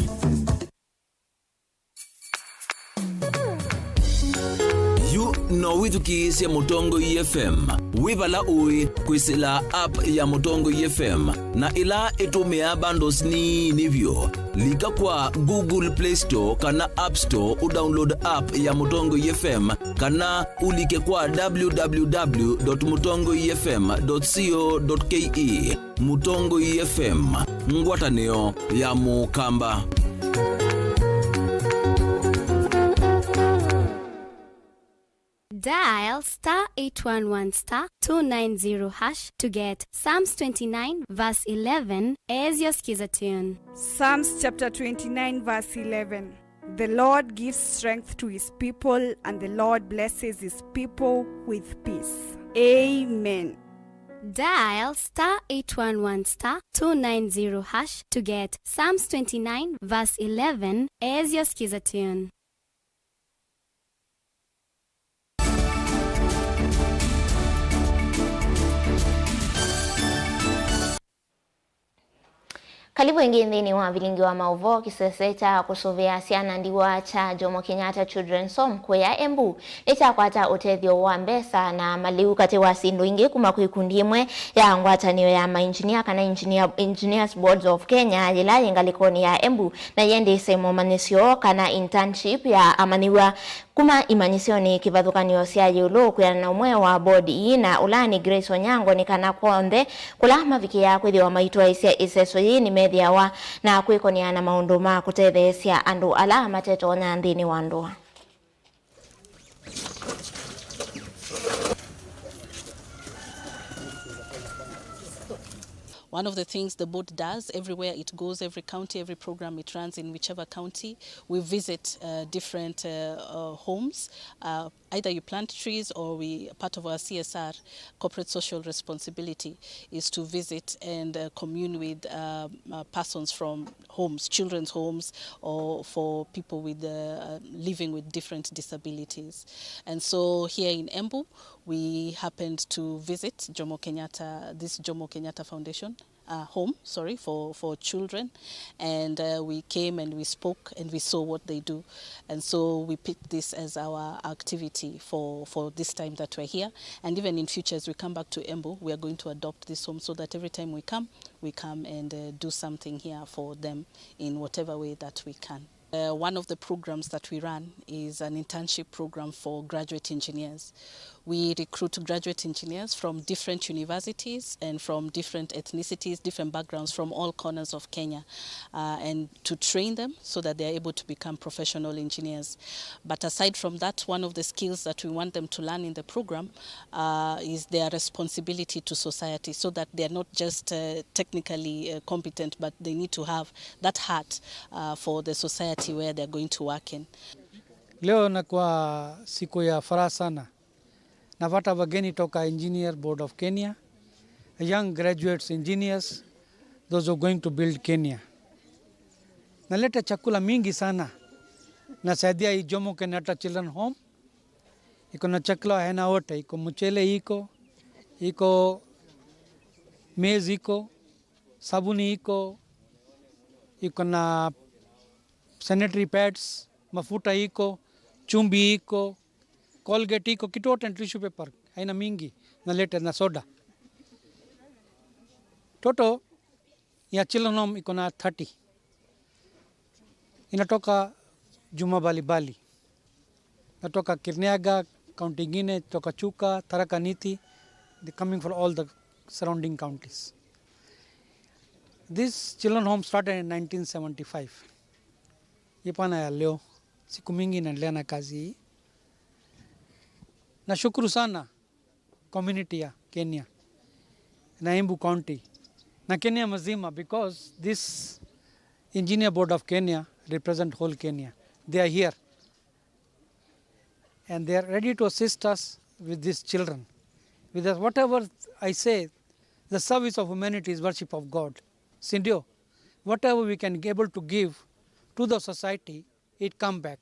Yu no wĩthukĩĩsye Mũtongoi F M wĩ vala ũĩ kwĩsĩla app ya Mũtongoi F M, na ĩla ĩtũmĩaa bundles nini vyũ. Lika kwa Google Play Store kana App Store ũdownload app ya Mũtongoi F M, kana ũlike kwa w w w dot mũtongoi f m dot co dot k e. Mũtongoi F M, ngwatanĩo ya Mũkamba. Dial star eight one one star two nine zero hash to get Psalms twenty-nine verse eleven as your skiza tune. Psalms chapter twenty-nine verse eleven. The Lord gives strength to his people, and the Lord blesses his people with peace. Amen. Dial star eight one one star two nine zero hash to get Psalms twenty-nine verse eleven as your skiza tune. Kalivu ĩngĩ nthĩnĩ wa vilingi wa maũvoo. Kĩsese kya kũsũvĩa syana ndiwa kya Jomo Kenyatta Children's Home kũya Embu nĩkyakwata ũtethyo wa mbesa na malĩu katĩ wa syĩndũ ingĩ kuma kwĩ ikundi ĩmwe ya ngwatanĩo ya mainjinia kana Engineer, Engineers Boards of Kenya, yĩla yĩ ngalĩkonĩ ya Embu, na yĩendĩĩsye momanyĩsyo kana internship ya amanyĩw'a kuma imanyĩsyonĩ kĩvathũkany'o sya ĩũlũ kwĩana na ũmwe wa board ii na ũla nĩ Grace Onyango, nĩ kana kw'onthe kũla mavikĩaa kwĩthĩwa maitwaĩsya ĩseso yĩĩ nĩmethĩawa na kwĩkonea na maũndũ ma kũtetheesya andũ ala matetonya nthĩnĩ wa ndũa. One of the things the board does everywhere it goes, every county, every program it runs in whichever county, we visit uh, different uh, uh, homes. Uh, either you plant trees or we, part of our C S R, corporate social responsibility, is to visit and uh, commune with uh, uh, persons from homes, children's homes, or for people with uh, uh, living with different disabilities. And so here in Embu, we happened to visit Jomo Kenyatta, this Jomo Kenyatta Foundation uh, home, sorry, for, for children, and uh, we came and we spoke and we saw what they do, and so we picked this as our activity for, for this time that we're here, and even in future as we come back to Embu, we are going to adopt this home so that every time we come, we come and uh, do something here for them in whatever way that we can. Uh, one of the programs that we run is an internship program for graduate engineers. We recruit graduate engineers from different universities and from different ethnicities, different backgrounds from all corners of Kenya, uh, and to train them so that they are able to become professional engineers. But aside from that, one of the skills that we want them to learn in the program uh, is their responsibility to society, so that they are not just uh, technically uh, competent, but they need to have that heart uh, for the society where they are going to work in. Leo inakuwa siku ya furaha sana. Napata wageni toka Engineer Board of Kenya, young graduates engineers, those who are going to build Kenya. Naleta chakula mingi sana. Nasaidia hii Jomo Kenyatta Children Home. Iko na chakula aina wote, iko mchele iko, iko maize iko, sabuni iko, iko na sanitary pads, mafuta iko, chumvi iko, Colgate iko, kitu yote, tissue paper aina mingi, naleta na soda. Total ya Children Home iko na thirty. Inatoka juma mbalimbali. Natoka Kirinyaga, county ingine, toka Chuka, Tharaka Nithi, they coming from all the surrounding counties. This Children Home started in nineteen seventy-five. Hii pana ya leo, siku mingi inaendelea na kazi hii. Nashukuru sana community ya Kenya na Embu County na Kenya mzima, because this Engineer Board of Kenya represent whole Kenya. They are here and they are ready to assist us with these children. With us, whatever I say, the service of humanity is worship of God. Si ndio? Whatever we can be able to give to the society, it come back.